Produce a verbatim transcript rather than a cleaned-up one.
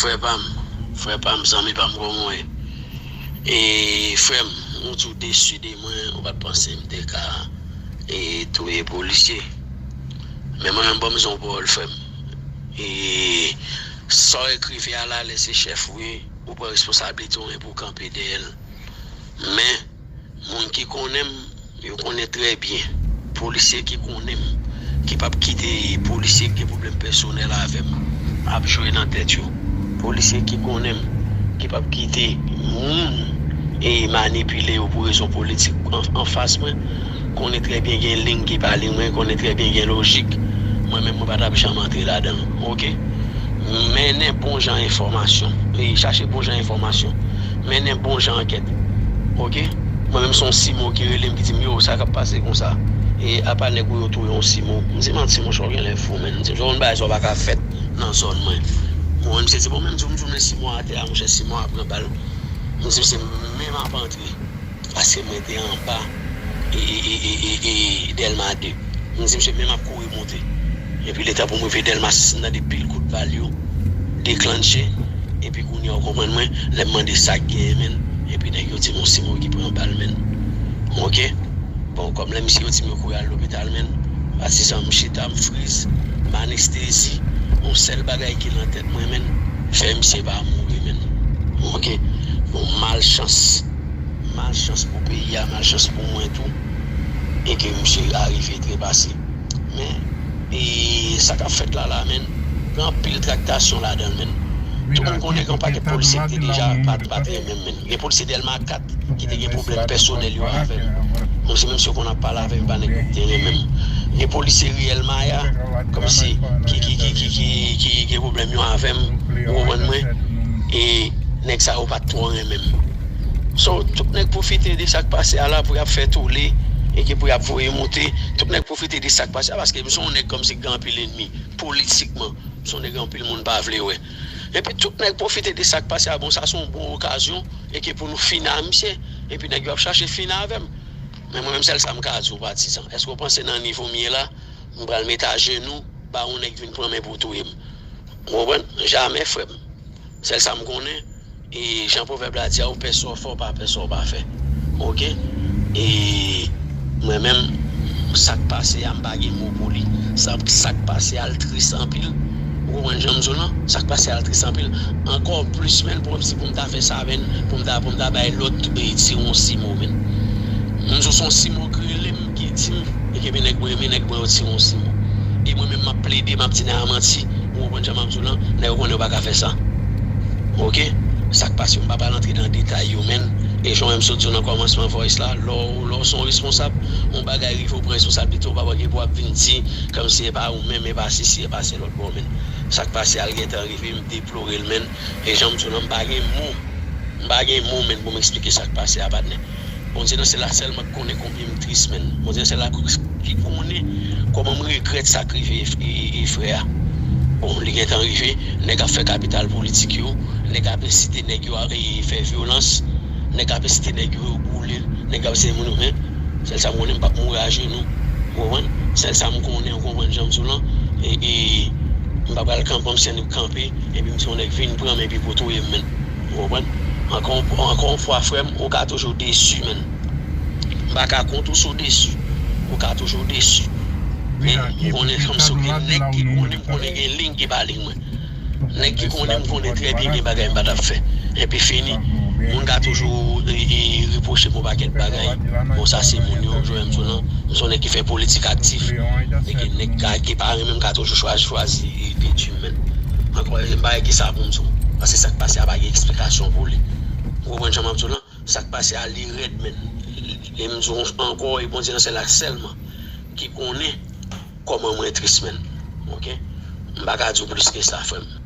Frè pa m, frè pa m, zanmi pa m, kòman w ye? E, frè m, ou di w desi de mwen, ou pa t panse m te ka, e, touye polisye. Men mwen menm, ban m zon pawòl, frè m. E, sa w ekrive a la, lè se chèf ou ye, ou pran responsablite w, men pou w kanpe dèyè l. Men, moun ki konnen m, yo konnen trè byen. Polisye ki konnen m, ki p ap kite polisye ki gen pwoblèm pèsonèl avè m ap jwe nan tèt yo. Polisye ki konnen m, ki p ap kite moun e manipile yo pou rezon politik an, anfas mwen, konnen trè byen gen liy ki pa liy mwen, konnen trè byen gen lojik. Mwen menm, mwen pa t ap janm antre ladan l. Oke? Mennen bon jan enfòmasyon. E chache bon jan enfòmasyon. Mennen bon jan ankèt. Oke? Mwen menm, se yon simo ki rele m, ki di m, yo, sa k ap pase konsa? E apa nèg ou yo touye yon simo? M di, manti, monchè, w genlè fou, menn. M di, yon bagay sa pa ka fèt nan zòn mwen. Mwen menm, se di, bon, menm di, m di, men simo atè a, monchè, simo a pran bal. M di, se menm ap antre. Paske mwen te anba e, e, e, e, e, e Dèlma de. M di misye menm ap kouri monte. Epi letan pou m rive Dèlma sis, m tande pil kout bal yo deklanche. Epi kounye a, w konprann mwen, lè m mande sa k genyen, menn. Epi nèg yo di m yon simo ki pran bal, menn. Oke? Bon, kòm lè misye yo di m yo kouri al lopital, menn. Patizan, m chita, m friz, m anestezi. Yon sèl bagay ki nan tèt mwen, menn, fè misye pa mouri, menn. Oke? Bon, malchans. Malchans pou peyi a, malchans pou mwen tou. E ke misye arive trepase. Men, e sa k ap fèt la la, menn, gen anpil traktasyon ladan l, menn. Tout moun konnen gen yon pakèt polisye ki te deja pa t, pa t renmen m, menn. Gen polisye Dèlma kat ki te gen pwoblèm pèsonèl yo avè m. Kòmsi menm si yo konn ap pale avè m, pa nèg ki te renmen m. Gen polisye Riyèl Maya, kòmsi ki, ki, ki, ki, ki, ki gen pwoblèm yo avè m, ou konprann mwen? E nèg sa yo pa t twò renmen m. So, tout nèg pwofite de sa k pase a la pou y ap fè tole e ke pou y ap voye moute. Tout nèg pwofite de sa k pase a paske m se yon nèg kòmsi ki gen anpil ènmi politikman. M se yon nèg anpil moun pa vle wè. Epi tout nèg pwofite de sa k pase a. Bon, sa se yon bon okazyon e ke pou nou fini a misye. Epi nèg yo ap chache fini avè m. Men mwen menm, sèl sa m ka di w, patizan. Èske w panse nan nivo m ye la, m pral met ajenou ba yon nèg vin pran men pou touye m? Ou konprann? Jamè, frè m. Sèl sa m konnen, e jan pwovèb la di a, ou pè sa w fè, ou pa pè sa w pa fè. Oke? E mwen menm, sa k pase a, m pa gen mo pou li. Sa, sa k pase a, l tris anpil. Ou konprann jan m di w lan? Sa k pase a, l tris anpil. Ankò plis, menn, pou m, si pou m ta fè sa, menn, pou m ta, pou m ta bay lòt, e, tiwon simo, menn. M di w se yon simo ki rele m, ki di m, e ke men nèg mwen, men nèg mwen yo tire yon simo. E mwen menm, m ap plede, m ap di nèg a manti. Ou konprann jan m ap di w lan? Nèg yo konnen yo pa ka fè sa. Oke? Sa k pase, m pa pral antre nan detay yo, menn. E jan w wè m sot di w nan kòmansman voice la, lè w, lè w se yon responsab, yon bagay rive, w pran responsablite, w pa gen pou w ap vin di, kòmsi e pa ou menm, e pa sesi, e pa se lòt bò, menn. Sa k pase a, l gentan rive, m deplore l, menn. E jan m di w lan, m pa gen mo. M pa gen mo, menn, pou m eksplike sa k pase a, patnè. Bondye nan syèl la sèlman ki konnen konbyen m tris, menn. Bondye nan syèl la ki konnen kòman m regrèt sa k rive e, e, e frè a. Bon, li gentan rive, nèg ap fè kapital politik yo, nèg ap ensite nèg yo a, e, fè vyolans, nèg ap ensite nèg yo boule, nèg ap ensite moun yo, men sèl sa m konnen, m p ap mouri ajenou. Ou konprann? Sèl sa m konnen, ou konprann jan m di w lan, e, e m pa pral kanpe kòmsi annik kanpe, epi m di yon nèg vin pran m epi pou touye m, menn. Ou konprann? Ankò, ankò yon fwa, frè m, ou ka toujou desi, menn. M pa ka kont ou si w desi. Ou ka toujou desi. Men, m konnen kòmsi w gen nèg ki konnen m konnen gen liy ki pa liy mwen. Nèg ki konnen m konnen trè byen gen bagay m pa t ap fè. Epi fini, moun ka toujou, e, e, repwoche m yon pakèt bagay. Bon, sa se moun yo, jan m di w lan, m se yon nèg ki fè politik aktif. E gen nèg ka, ki pa renmen m ka toujou chwazi, chwazi, e, detwi m, menn. Ankò, e, m pa gen sa pou m di w. Paske sa k pase a pa gen eksplikasyon pou li. Ou konprann jan m ap di w lan? Sa k pase a, li rèd, menn. E m di w ankò, e Bondye nan syèl la sèlman ki konnen kòman mwen tris, menn. Oke? M pa ka di w plis ke sa, frè m.